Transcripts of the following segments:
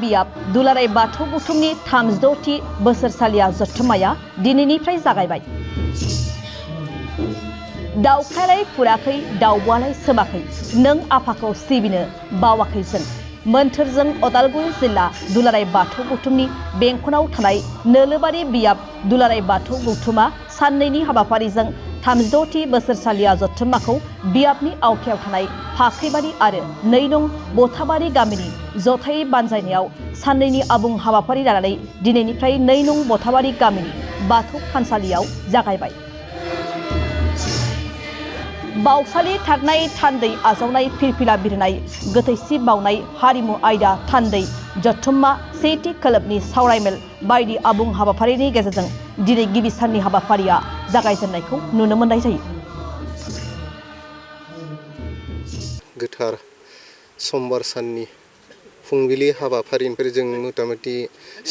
बियाब दुलाराय बाथौ गौथुमनि 36थि बोसोरसालिया जथुम्माया दिनैनिफ्राय जागायबाय। दाउखायालाय फुराखै दाउब'आलाय सोमाखै नों आफाखौ सिबिनो बावाखै जों मोन्थोरजों अदालगुरि जिल्ला दुलाराय बाथौ गौथुमनि बेंखनाव थानाय नोलोबारि बियाब दुलाराय बाथौ गौथुमा साननैनि हाबाफारिजों 36थि बोसोरसालिया जथुम्माखौ बियाबनि आवथायाव थानाय फाख्रिबारि आरो 2 नं बथाबारि गामिनि जथायै बानजायनायाव साननैनि आबुं हाबाफारि लानानै दिनैनिफ्राय 2 नं बथाबारि गामिनि बाथौ थानसालियाव जागायबाय। बावसालि थारनाय थान्दै आजावनाय फिरफिला बिरनाय गोथैसि बावनाय हारिमु आयदा थान्दै जथुम्मा सेथि खोलोबनि सावरायमेल बायदि आबुं हाबाफारिनि गेजेरजों दिनै गिबि साननि हाबाफारिया जागायजेननायखौ नुनो मोननाय जायो। गोथार समबार साननि फुंबिलि हाबाफारिनिफ्राय जों मथा-मथि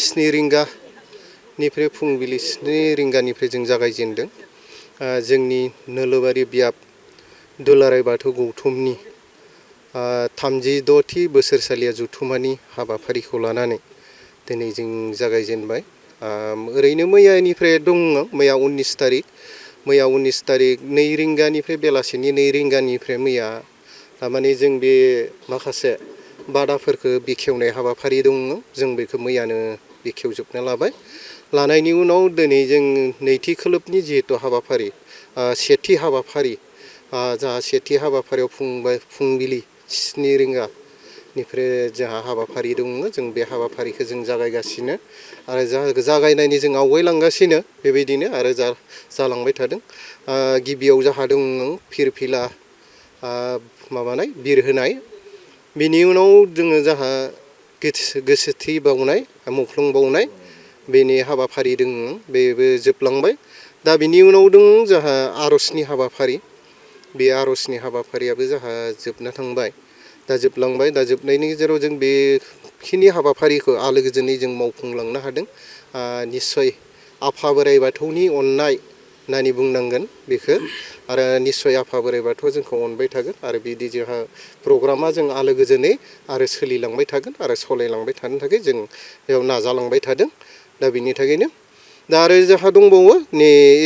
7 रिंगानिफ्राय फुंबिलि 7 रिंगानिफ्राय जों जागायजेनदों। जोंनि नोलोबारि बियाब दुलाराय बाथौ गौथुमनि 36थि बोसोरसालिया जथुम्मानि हाबाफारिखौ लानानै दिनै जों जागायजेनबाय। ओरैनो मैयानिफ्राय दङ, मैया 19 तारिख 2 रिंगानिफ्राय बेलासिनि 2 रिंगानिफ्राय मैया माने जों बे माखासे बादाफोरखौ बेखेवनाय हाबाफारि दङ, जों बेखौ मैयानो बेखेवजोबना लाबाय। लानायनि उनाव दिनै जों नैथि खोलोबनि जिहेतु हाबाफारि सेथि हाबाफारि जोंहा सेथि हाबाफारियाव फुंबिलि 7 रिंगानिफ्राय जोंहा हाबाफारि दङ। जों बे हाबाफारिखौ जों जागायगासिनो आरो जागायनायनि जों आवगायलांगासिनो बेबायदिनो आरो जालांबाय थादों। गिबियाव जोंहा दङ फिरफिला माबानाय बिरहोनाय, बिनि उनाव जोङो जोंहा गोसोथि बावनाय मुंख्लं बावनाय बेनि हाबाफारि दङ, बेबो जोबलांबाय। दा बिनि उनाव दङ जोंहा आर'जनि हाबाफारि, बे आर'जनि हाबाफारियाबो जोंहा जोबना थांबाय, दा जोबलांबाय। दा जोबनायनि गेजेराव जों बेखिनि हाबाफारिखौ आलो गोजोनै जों मावफुंलांनो हादों। निस्सय आफा बोराइ बाथौनि अननाय होननानै बुंनांगोन बेखौ, आरो निस्सय आफा बोराइ बाथौआ जोंखौ अनबाय थागोन आरो बिदि जोंहा प्रग्रामा जों आलो गोजोनै आरो सोलिलांबाय थागोन आरो सालायलांबाय थानो थाखाय जों बेयाव नाजालांबाय थादों। दा बिनि थाखायनो दा आरो जोंहा दंबावो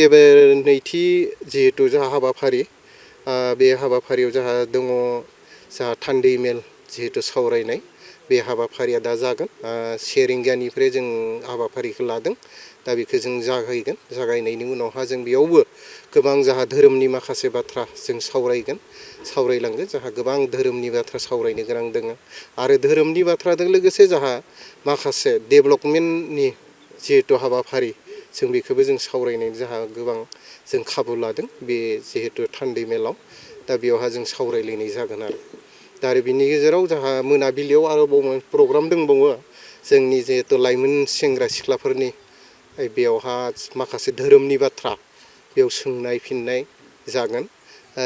एबार नैथि जिहेतु जोंहा हाबाफारि, बे हाबाफारियाव जोंहा दङ जोंहा थान्दै मेल जिहेतु सावरायनाय, बे हाबाफारिया दा जागोन। 1 रिंगानिफ्राय जों हाबाफारिखौ लादों, दा बेखौ जों जागायगोन। जागायनायनि उनावहा जों बेयावबो गोबां जोंहा धोरोमनि माखासे बाथ्रा जों सावरायलांगोन। जोंहा गोबां धोरोमनि बाथ्रा सावरायनो गोनां दङ आरो धोरोमनि बाथ्राजों लोगोसे जोंहा माखासे डेभेलपमेन्टनि जिहेतु हाबाफारि जों बेखौबो जों सावरायनायनि जोंहा गोबां जों खाबु लादों बे जिहेतु थान्दै मेलाव। दा बेयावहा जों सावरायलायनाय जागोन आरो दा आरो बिनि गेजेराव जोंहा मोनाबिलियाव आरोबाव प्रग्राम दंबावो जोंनि जिहेतु लाइमोन सेंग्रा सिख्लाफोरनि, बेयावहा माखासे धोरोमनि बाथ्रा बेयाव सोंनाय फिननाय जागोन।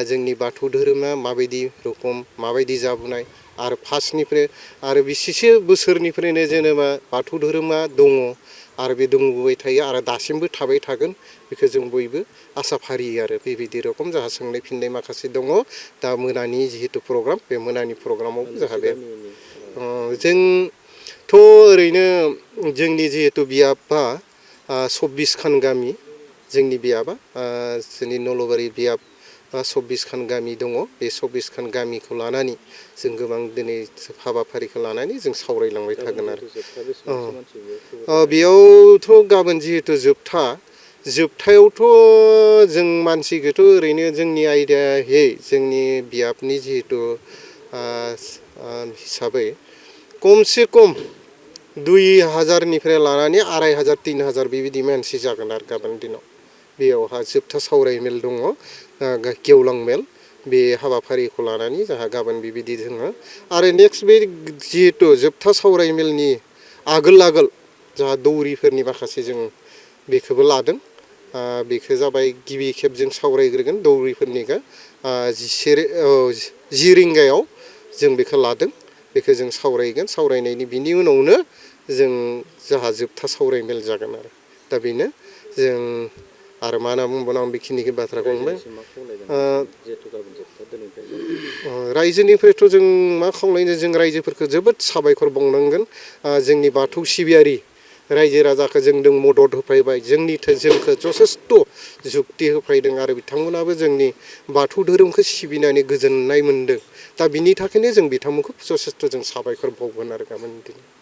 जोंनि बाथौ धोरोमा माबायदि रोखोम, माबायदि जाबोनाय आरो फार्स्टनिफ्राय आरो बेसेसो बोसोरनिफ्रायनो जेनेबा बाथौ धोरोमा दङ आरो बे दंबोबाय थायो आरो दासिमबो थाबाय थागोन, बेखौ जों बयबो आसा फारियो आरो बेबायदि रखम जोंहा सोंनाय फिननाय माखासे दङ। दा मोनानि जिहेतु प्रग्राम, बे मोनानि प्रग्रामाव जोंहा बे जोंथ' ओरैनो जोंनि जिहेतु बियाबा 24 खान गामि, जोंनि बियाबा जोंनि नलबारि बियाब 24 खान गामि दङ। बे 24 खान गामिखौ लानानै जों गोबां दिनै हाबाफारिखौ लानानै जों सावरायलांबाय थागोन आरो बेयावथ' गाबोन जिहेतु जोबथायावथ' जों मानसिखौथ' ओरैनो जोंनि आयदायै जोंनि बियाबनि जिहेतु हिसाबै खमसे खम 2000निफ्राय लानानै 2500 3000 बेबायदि मानसि जागोन आरो गाबोन दिनाव। बेयावहा जोबथा सावरायमेल दङ, गेवलां मेल, बे हाबाफारिखौ लानानै जोंहा गाबोन बेबायदि जोङो आरो नेक्स्ट बे जिहेतु जोबथा सावरायमेलनि आगोल जोंहा दौरिफोरनि माखासे जों बेखौबो लादों। बेखौ जाबाय गिबि खेब जों सावरायग्रोगोन दौरिफोरनिखौ 10 रिंगायाव जों बेखौ लादों, बेखौ जों सावरायगोन। सावरायनायनि बिनि उनावनो जोंहा जोबथा सावरायमेल जागोन आरो दा बेनो जों आरो मा होनना बुंबावनो आं बेखिनिखौ बाथ्राखौ बुंबाय। रायजोनिफ्रायथ' जों मा खावलायनो जों रायजोफोरखौ जोबोद साबायखर बावनांगोन जोंनि बाथौ सिबियारि रायजो राजाखौ जों मदद होफैबाय जोंखौ जथेस्थ' जुक्ति होफैदों आरो बिथांमोनाबो जोंनि बाथौ धोरोमखौ सिबिनानै गोजोननाय मोनदों दा बिनि थाखायनो जों बिथांमोनखौ जथेस्थ' जों साबायखर बावगोन आरो गाबोन दिनै